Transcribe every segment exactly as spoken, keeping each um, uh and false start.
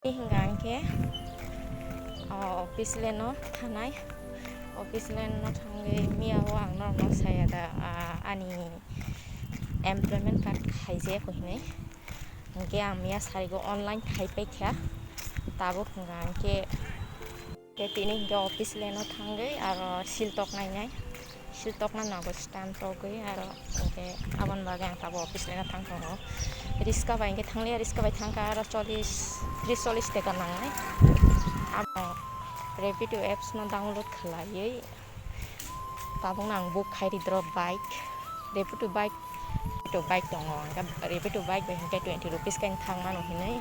Tei hwnka hwnkhe, o, office lane-o thanai. Office lane-o thangwi miyao ang norokno saya da, ah, ani employment card khaijak hinwi. Hwnkhe ang miya sarigo online khai paikha. Tabuk hwnka hwnkhe, khe tini hwnkhe office lane-o thangwi aro seal tok nainai. Sil tokna nogo stand togwi aro hwnkhe aboni bagwi ang tabuk office lane-o thang tongo. Riska bai hwnkhe thangliya, riska bai thangkha aro chollish, tris chollish taka nangnai. Abo Rapido apps no download khlaiwi tabukno ang book khai ridro bike. Rapido bike, Rapido bike tongo, hwnkhe Rapido bike bai hwnkhe twenty rupees khe thang mano hinwi.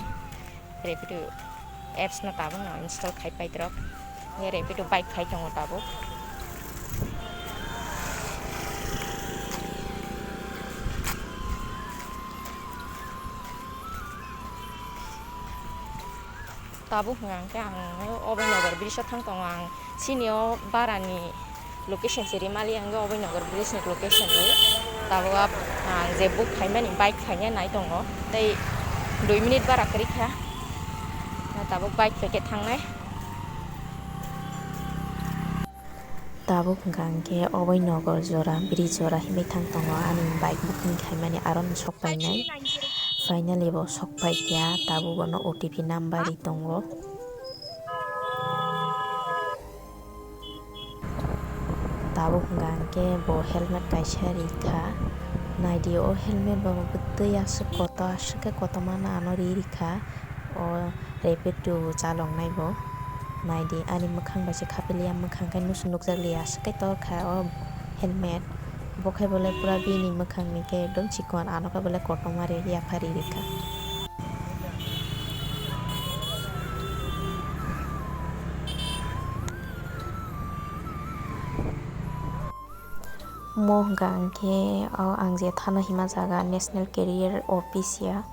Rapido apps no tabuk no install khai paidrok. Ye Rapido bike khai tongo tabuk. Tabuk hwnka hwnkhe ang Oboi Nagar bridge o thang tongo ang. Chini o barani location se rimali ang Oboi Nagar bridge ni location ni. Tabuk ang je book khaimani bike khaina nai tongo. Tei dui minute bara kwrwi kha. Tabuk bike bai khe thangnai. Tabuk hwnkha hwnkhe Oboi Nagar jora, bridge jora himwi thang tongo ani bike booking khaimani aro no sok painai. Finally bo sok paikha, tabuk bono O T P number ri tongo. Tabuk hwnkha hwnkhe bo helmet kaisa rikha. Naidi o helmet bo bwtwi aswk kotor, aswk khe kotorma no ano ri rikha. O Rapido chaloknai bo. Naidi ani mwkhang bai se khapiliya, mwkhang khe nusu nukjakliya, aswk khe torkha o helmet. Bo khe bole pura bini mwkhang ni khe ekdom chikon, ano khe bole kotorma ri yaphari rikha. Mo hwnkha hwnkhe o ang je thana hima jaga National Career Office ya.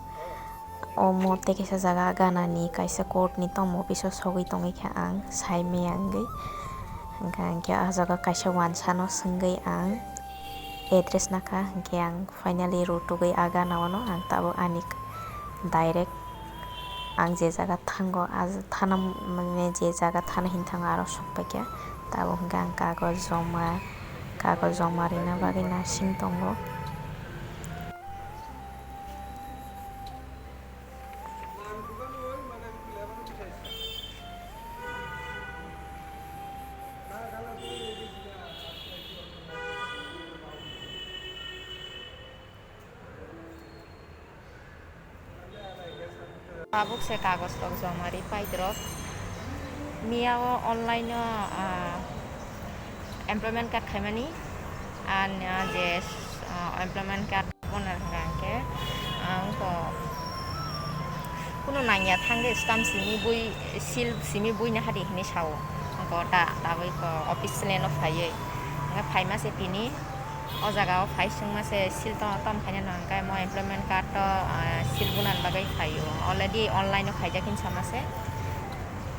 Omo tei kaisa jaga ganani kaisa court ni tongmo office o sogwi tongwi kha ang sai maya wngwi. Hwnkha hwnkhe ah jaga kaisa wansa no swngwi ang address nakha, hwnkhe ang finally rutugwi ah gana o no ang tabuk ani direct ang je jaga thango, ah thana, mane je jaga thana hini thango aro sok paikha. Tabuk hwnkhe ang kagoj joma, kagoj joma rina bagwi nasing tongo. Tabuk se kagoj rok joma ri paidrop. Miya o online o, ah, employment card khaimani. Ani, ah, je, ah, employment card bono hwnka hwnkhe, ah, wngkha kunu nangya thangwi stamp simi bui, seal simi buina hadi hinwi sao. Wngkha ta, tabuk khe office lane o phaiwi. Hwnkhe phaima se tini. O jaga o phai chwngma se seal to-, tom khaina nang khe mo employment card to, ah, seal bunani bagwi phaio. Already online o khaijak hinwi sama se.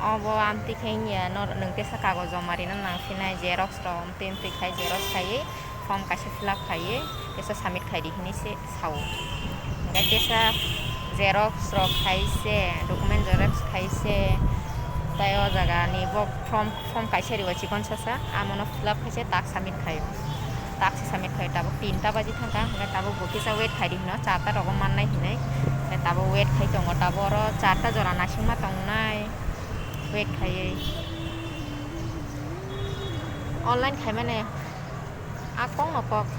Obo amtwi khe wngya no nwng tesa kagoj joma rina nang phinai xerox rok amtwi amtwi khai xerox khaiwi form kaisa fill up khaiwi tesa submit khaidi hinwi se sao. Hwnkhe tesa xerox rok khai se, document xerox khai se, tei o jaga ni bo form, form kaisa rio chikon sasa, amono fill up khai se tak submit khaio. Tak se submit khaio, tabuk tinta baji thangkha, hwnkhe tabuk bo kisa wait khaidi hino, charta rogo mannai hinwi. Hwnkhe tabuk wait khai tongo, tabuk oro charta jora naisingma tongnai, wait khaiwi. Online khaimani. A kokno kok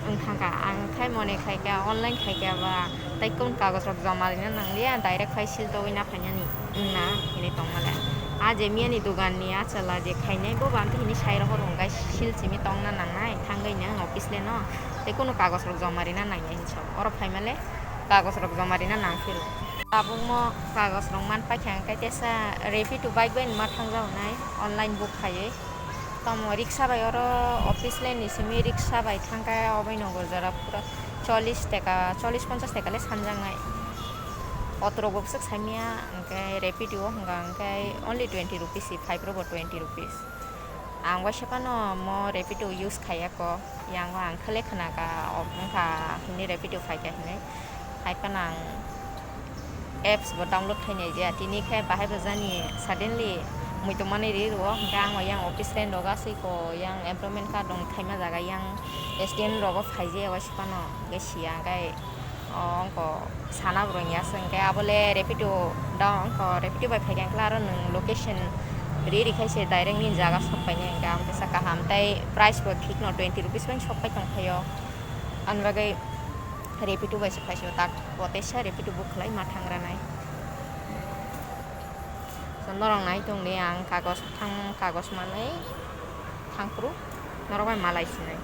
wng thangkha, ang khai mone khaikha, online khaikha ba, tei kung kagoj rok joma rina nangliya, direct phai seal togwi na phainani wngna hinwi tongmale. A je miyani dogan ni a chwla je khainai, bo bamtwi hinwi sai rohor wngkha, seal simi tongna nangnai, thangwi nang office le no, tei kunu kagoj rok joma rina nangya hinwi sa, oro phaimale kagoj rok joma rina nang phiro. Tabukmo kagoj rok man paikha, hwnkhe tesa Rapido bike bai ma thangjago nai, online book khaiwi. Tamo riksa bai oro office le ni simi riksa bai thangkha, obai nogo jora pura chollish taka, chollish ponchash taka le sanjaknai. Auto rok bo bwswk saimaya, hwnkhe Rapido o hwnka hwnkhe only twenty rupees si, five rok bo twenty rupees. Ang waisa phano mo Rapido use khaiya ko, yango ang khwlai khwnaka, o wngkha hwnwi Rapido phaikha hwnwi. Hai phano ang Apps bo download khainai je, tini khe bahai bo jani suddenly muitu manwi ri rwo, hwnkhe ang yang office line rogo aswk ko yang employment card rok khaima jaga yang S D M rogo phai je, waisa phano hwnkhe siya, hwnkhe o wngkha sana borok ya se, hwnkhe abo le Rapido da wngkha, Rapido bai phaikha hwnkhe aro nwng location ri ri khai se direct nini jaga sok painai, hwnkhe ang kisa kaham tei price bo thik no twenty rupees bai sok pai tong phaio, ani bagwi Rapido bai se phai se tak bo teisa Rapido book khlai ma thang ranai. So, norok nai tong di ang kagos thang, kagos manwi thang phuru norok bai malai sinai.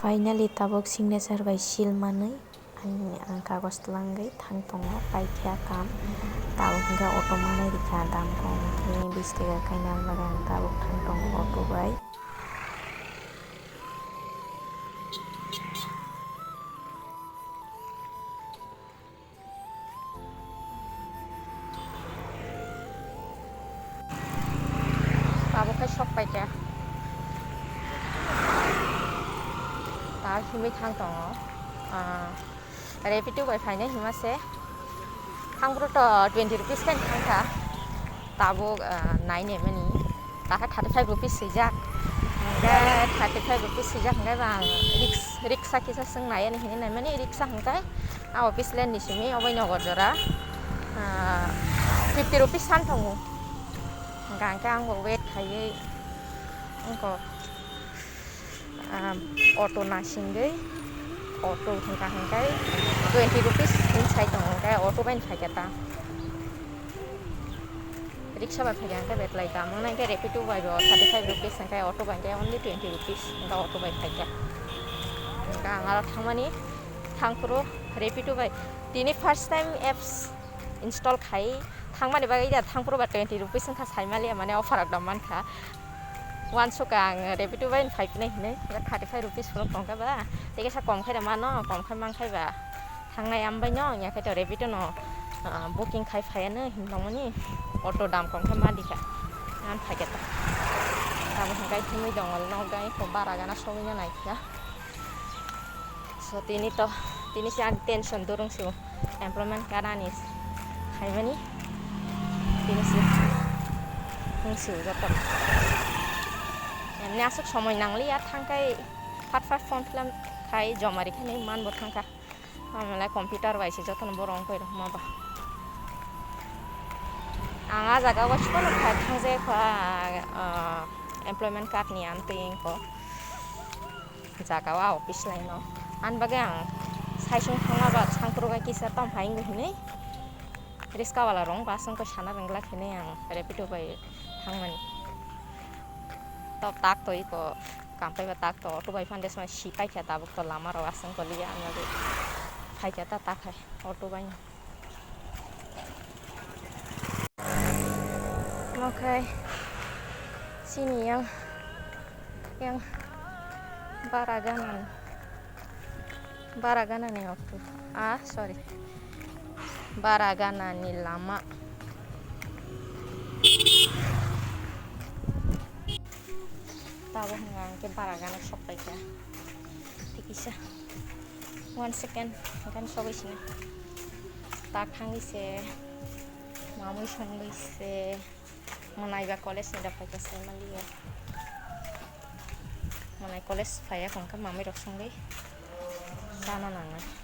Finally, tabuk signature bai seal manwi ani ang kagos twlangwi thang tongo, paikha kam. Tabuk hwnkhe auto manwi rikha, dam kong khe bish taka kainani bagwi ang tabuk thang tongo auto bai. Tabuk khe sok paikha. Ta himwi thang tongo. Ah, Rapido bai phainai hima se. Thang phuru to twenty rupees khe thangkha. Tabuk, ah, nai naimani. Takha thirty five rupees swijak. Hwnkhe thirty five rupees swijak hwnkhe ba ang riks-, riksa kisa swng nai ani hinwi naimani, riksa hwnkhe a office line ni simi obai Nogor jora, ah, fifty rupees san tongo. Hwnkhe ang bo wait khaiwi wngkha, ah, auto nasingwi, auto hwnkha hwnkhe twenty rupees hinwi sai tongo, hwnkhe auto bai phaikha ta. Riksa bai phaikha hwnkhe betlai kam wngna hwnkhe Rapido bai bo thirty five rupees hwnkhe auto bai hwnkhe only twenty rupees hwnkhe auto bai phaikha. Hwnkhe ang aro thangmani thang phuru Rapido bai tini first time apps install khai thangmani bagwi da thang phuru ba twenty rupees wngkha saimaliya mane offer rok da mankha. Uansukha ang Rapido bai phai phinai hinwi thirty five rupees phuru tongkha ba tei kaisa kom khai da mano kom khai mankhai ba. Thangnai ambai no, ya khe to Rapido no, ah, booking khai phaiya no hin tongmani, auto dam kong khe ma dikha, an phaikhe ta. Tamo hwnkhe thumui dongo, nok gai ko bara gana sogwi no naikha. So tini to, tini se ang tension durung se employment card ani khaimani, tini se hung se joto. Emni aswk somoi nangliya, thangkai phat phat form fill up khai joma rikhe nai man bo thangkha. Amalai computer bai se jotono borok wngkha rok ma ba. Ang ah jaga o sukano khai thang je kha, ah, employment card ni ang twi wngkha. Jaga o ah office line o. Ani bagwi ang saisung thangma ba sang phuru bai kisa tong phai wngwi hinwi riska wala rok ba aswk wngkha sana rwngla hinwi ang Rapido bai thangmani. Tok tak to iko. Kampaiba tak to auto bai phan desma si paikha tabuk to lama rok aswk goliya ang nugwi phaikha ta tak hai auto bai. Omo khai chini yang, yang bara gana ni, bara gana ni auto, ah, sorry, bara gana ni lama. Tabuk hwnka hwnkhe bara gana sok paikha. Tikisa. One second. Hwnkhe sogwi sini. Tak thangwi se. Mamwi songwi se. Mwnai ba college ni da paikha se maliya. Mwnai college phaiya hwnkhe mamwi rok songwi. Chana nangnai.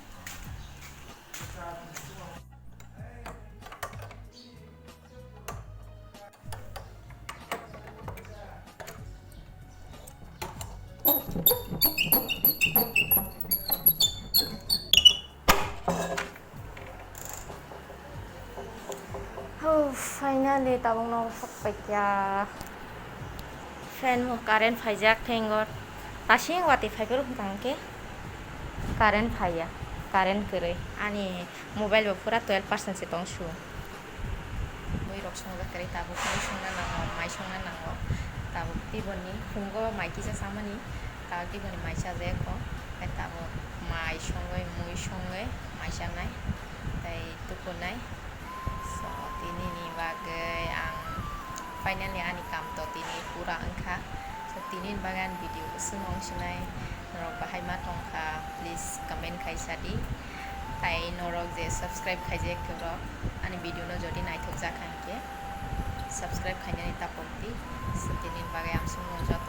Oh, finally, tabuk no sok paikha. Fan mo current phaijak, thank God. Tasing watwi phai phuru hwnkha hwnkhe current phaiya, current kwrwi. Ani mobile bo pura twelve percent se tong su. Bui rok songja kwrwi tabuk mui songna nango, mai songna nango. Tabuk tiboni phungo mai kisa chamani, tabuk tiboni mai chajak o. Tei tabuk mai songwi, mui songwi mai chanai. Tei Tukunai. So, tini ni bagwi ang finally ani kam to tini pura wngkha. So, tini ni bagwi ani video swng wng sinai norok bahai ma tongkha, please comment khai sa di. Tai norok je subscribe khaijak rok ani video no jodi naithok jak kha hinkhe subscribe khainani tapok di. So, tini ni bagwi ang swng wng jak.